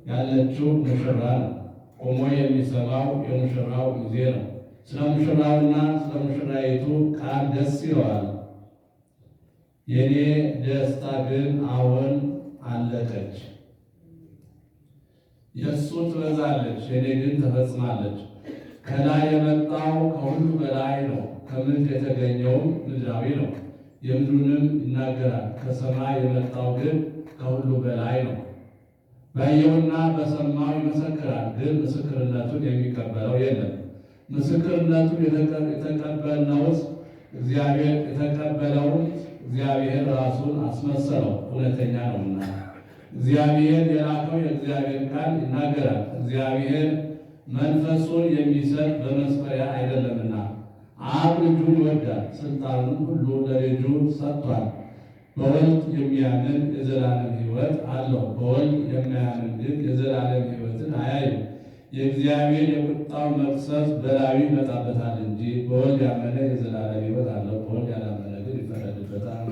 ያለችው ሙሽራ ነው። ቆሞ የሚሰማው የሙሽራው ሚዜ ነው። ስለ ሙሽራውና ስለ ሙሽራይቱ ቃል ደስ ይለዋል። የኔ ደስታ ግን አሁን አለቀች። የእሱ ትበዛለች፣ የኔ ግን ተፈጽማለች። ከላይ የመጣው ከሁሉ በላይ ነው። ከምድር የተገኘውም ምድራዊ ነው፣ የምድሩንም ይናገራል። ከሰማይ የመጣው ግን ከሁሉ በላይ ነው። ባየውና በሰማው ይመሰክራል፣ ግን ምስክርነቱን የሚቀበለው የለም። ምስክርነቱን የተቀበልነውስ እግዚአብሔር የተቀበለውን እግዚአብሔር ራሱን አስመሰለው፣ እውነተኛ ነውና። እግዚአብሔር የላከው የእግዚአብሔር ቃል ይናገራል። እግዚአብሔር መንፈሱን የሚሰጥ በመስፈሪያ አይደለምና። አብ ልጁን ይወዳል፣ ስልጣኑን ሁሉ ለልጁ ሰጥቷል። በወልድ የሚያምን የዘላለም ሕይወት አለው። በወልድ የማያምን ግን የዘላለም ሕይወትን አያይም። የእግዚአብሔር የቁጣው መቅሰፍት በላዩ ይመጣበታል እንጂ። በወልድ ያመነ የዘላለም ሕይወት አለው። በወልድ ያላመነ ግን ይፈረድበታል።